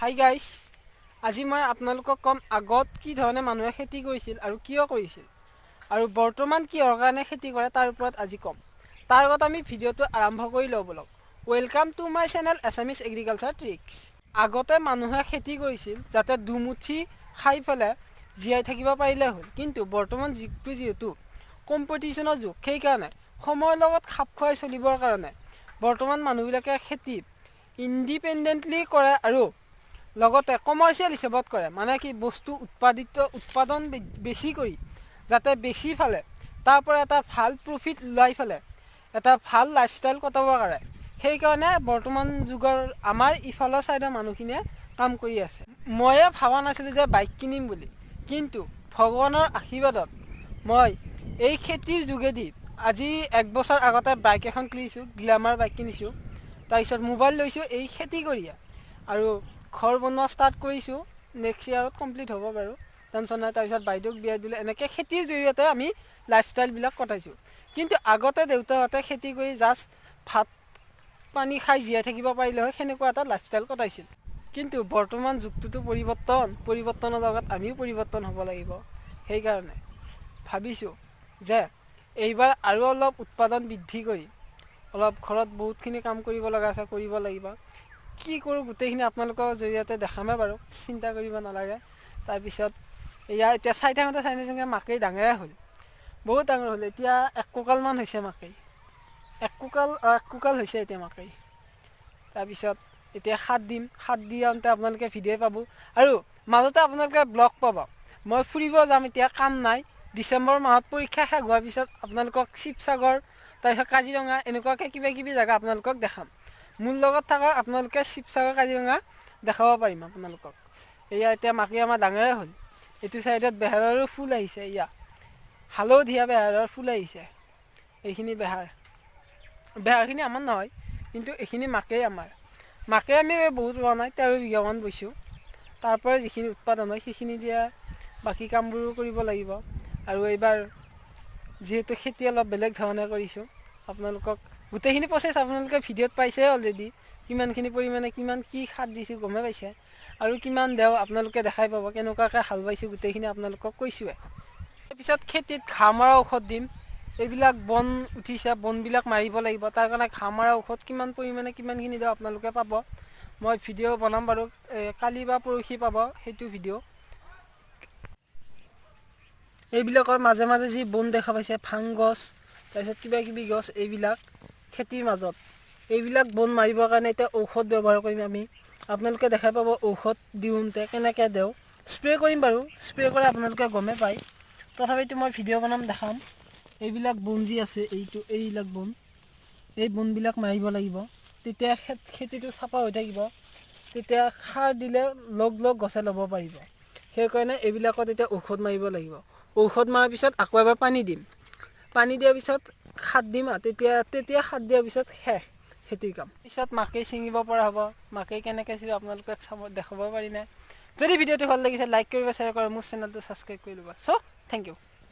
Hi guys, আজি মই আপোনালোকক ক'ম আগত কি ধৰণে মানুহে খেতি কৰিছিল আৰু কিয় কৰিছিল আৰু বৰ্তমান কিহৰ কাৰণে খেতি কৰে তাৰ ওপৰত আজি ক'ম। তাৰ আগত আমি ভিডিঅ'টো আৰম্ভ কৰি লওঁ বলক। Welcome to my channel Assamese agriculture tricks. আগতে মানুহে খেতি কৰিছিল যাতে দুমুঠি খাই পেলাই জীয়াই থাকিব পাৰিলে হ'ল, কিন্তু বৰ্তমান যুগটো যিহেতু কম্পিটিশ্যনৰ যুগ, সেইকাৰণে সময়ৰ লগত খাপ খুৱাই চলিবৰ কাৰণে বৰ্তমান মানুহবিলাকে খেতি ইণ্ডিপেণ্ডেণ্টলি কৰে আৰু লগতে কমাৰ্চিয়েল হিচাপত কৰে। মানে কি বস্তু উৎপাদন বেছি কৰি যাতে বেছি ফালে তাৰ পৰা এটা ভাল প্ৰফিট ওলাই ফালে এটা ভাল লাইফষ্টাইল কটাব পাৰে, সেইকাৰণে বৰ্তমান যুগৰ আমাৰ ইফালৰ ছাইডৰ মানুহখিনিয়ে কাম কৰি আছে। ময়ে ভবা নাছিলোঁ যে বাইক কিনিম বুলি, কিন্তু ভগৱানৰ আশীৰ্বাদত মই এই খেতিৰ যোগেদি আজি এক বছৰ আগতে বাইক এখন কিনিছোঁ, গ্লেমাৰ বাইক কিনিছোঁ, তাৰপিছত মোবাইল লৈছোঁ এই খেতি কৰিয়ে, আৰু ঘৰ বনোৱা ষ্টাৰ্ট কৰিছোঁ, নেক্সট ইয়াৰত কমপ্লিট হ'ব বাৰু, টেনশ্যন নাই। তাৰপিছত বাইদেউক বিয়া দিলোঁ। এনেকৈ খেতিৰ জৰিয়তে আমি লাইফষ্টাইলবিলাক কটাইছোঁ। কিন্তু আগতে দেউতাহঁতে খেতি কৰি জাষ্ট ভাত পানী খাই জীয়াই থাকিব পাৰিলে হয়, সেনেকুৱা এটা লাইফষ্টাইল কটাইছিল। কিন্তু বৰ্তমান যুগটোতো পৰিৱৰ্তনৰ লগত আমিও পৰিৱৰ্তন হ'ব লাগিব। সেইকাৰণে ভাবিছোঁ যে এইবাৰ আৰু অলপ উৎপাদন বৃদ্ধি কৰি অলপ ঘৰত বহুতখিনি কাম কৰিব লগা আছে, কৰিব লাগিব। কি কৰোঁ গোটেইখিনি আপোনালোকৰ জৰিয়তে দেখামেই বাৰু, চিন্তা কৰিব নালাগে। তাৰপিছত এয়া এতিয়া চাই থাকোঁতে চাই থাকোঁতে মাকেই ডাঙৰে হ'ল, বহুত ডাঙৰ হ'ল। এতিয়া এক কঁকালমান হৈছে মাকেই, এক কঁকাল হৈছে এতিয়া মাকেই। তাৰপিছত এতিয়া সাত দিম, সাত দিওঁতে আপোনালোকে ভিডিঅ' পাব আৰু মাজতে আপোনালোকে ব্লগ পাব। মই ফুৰিব যাম এতিয়া, কাম নাই। ডিচেম্বৰ মাহত পৰীক্ষা শেষ হোৱাৰ পিছত আপোনালোকক শিৱসাগৰ, তাৰপিছত কাজিৰঙা, এনেকুৱাকৈ কিবা কিবি জেগা আপোনালোকক দেখাম। মোৰ লগত থকা আপোনালোকে শিৱসাগৰ, কাজিৰঙা দেখাব পাৰিম আপোনালোকক। এয়া এতিয়া মাকে আমাৰ ডাঙৰে হ'ল। এইটো ছাইডত বেহাৰৰো ফুল আহিছে, এয়া হালধীয়া বেহাৰৰ ফুল আহিছে। এইখিনি বেহাৰ, বেহাৰখিনি আমাৰ নহয়, কিন্তু এইখিনি মাকেই আমাৰ। মাকে আমি বহুত ৰোৱা নাই, 13 বিঘামান বৈছোঁ। তাৰ পৰা যিখিনি উৎপাদন হয় সেইখিনি দিয়া বাকী কামবোৰো কৰিব লাগিব। আৰু এইবাৰ যিহেতু খেতি অলপ বেলেগ ধৰণে কৰিছোঁ, আপোনালোকক গোটেইখিনি প্ৰচেছ আপোনালোকে ভিডিঅ'ত পাইছে অলৰেডি, কিমানখিনি পৰিমাণে কিমান কি সাৰ দিছোঁ গমেই পাইছে, আৰু কিমান দেওঁ আপোনালোকে দেখাই পাব, কেনেকুৱাকৈ হাল বাইছোঁ গোটেইখিনি আপোনালোকক কৈছোঁৱে। তাৰপিছত খেতিত ঘাঁহ মৰা ঔষধ দিম। এইবিলাক বন উঠিছে, বনবিলাক মাৰিব লাগিব, তাৰ কাৰণে ঘাঁহ মৰা ঔষধ কিমান পৰিমাণে কিমানখিনি দিওঁ আপোনালোকে পাব। মই ভিডিঅ' বনাম বাৰু, কালি বা পৰহি পাব সেইটো ভিডিঅ'। এইবিলাকৰ মাজে মাজে যি বন দেখা পাইছে, ভাং গছ, তাৰপিছত কিবা কিবি গছ, এইবিলাক খেতিৰ মাজত এইবিলাক বন মাৰিবৰ কাৰণে এতিয়া ঔষধ ব্যৱহাৰ কৰিম আমি। আপোনালোকে দেখাই পাব ঔষধ দিওঁতে কেনেকৈ দিওঁ। স্প্ৰে' কৰিম বাৰু, স্প্ৰে' কৰে আপোনালোকে গমেই পায়, তথাপিতো মই ভিডিঅ' বনাম দেখাম। এইবিলাক বন যি আছে, এইবিলাক বন, এই বনবিলাক মাৰিব লাগিব, তেতিয়া খেতিটো চাফা হৈ থাকিব, তেতিয়া সাৰ দিলে লগ লগ গছে ল'ব পাৰিব। সেইকাৰণে এইবিলাকত এতিয়া ঔষধ মাৰিব লাগিব। ঔষধ মৰাৰ পিছত আকৌ এবাৰ পানী দিম, পানী দিয়াৰ পিছত সাৰ দিম, তেতিয়া সাৰ দিয়াৰ পিছত শেষ খেতিৰ কাম। পিছত মাকেই ছিঙিব পৰা হ'ব। মাকেই কেনেকৈ ছিঙিব আপোনালোকক চাব দেখাব পাৰিনে। যদি ভিডিঅ'টো ভাল লাগিছে লাইক কৰিব, শ্বেয়াৰ কৰিব, মোৰ চেনেলটো ছাবস্ক্ৰাইব কৰি ল'ব। চ' thank U.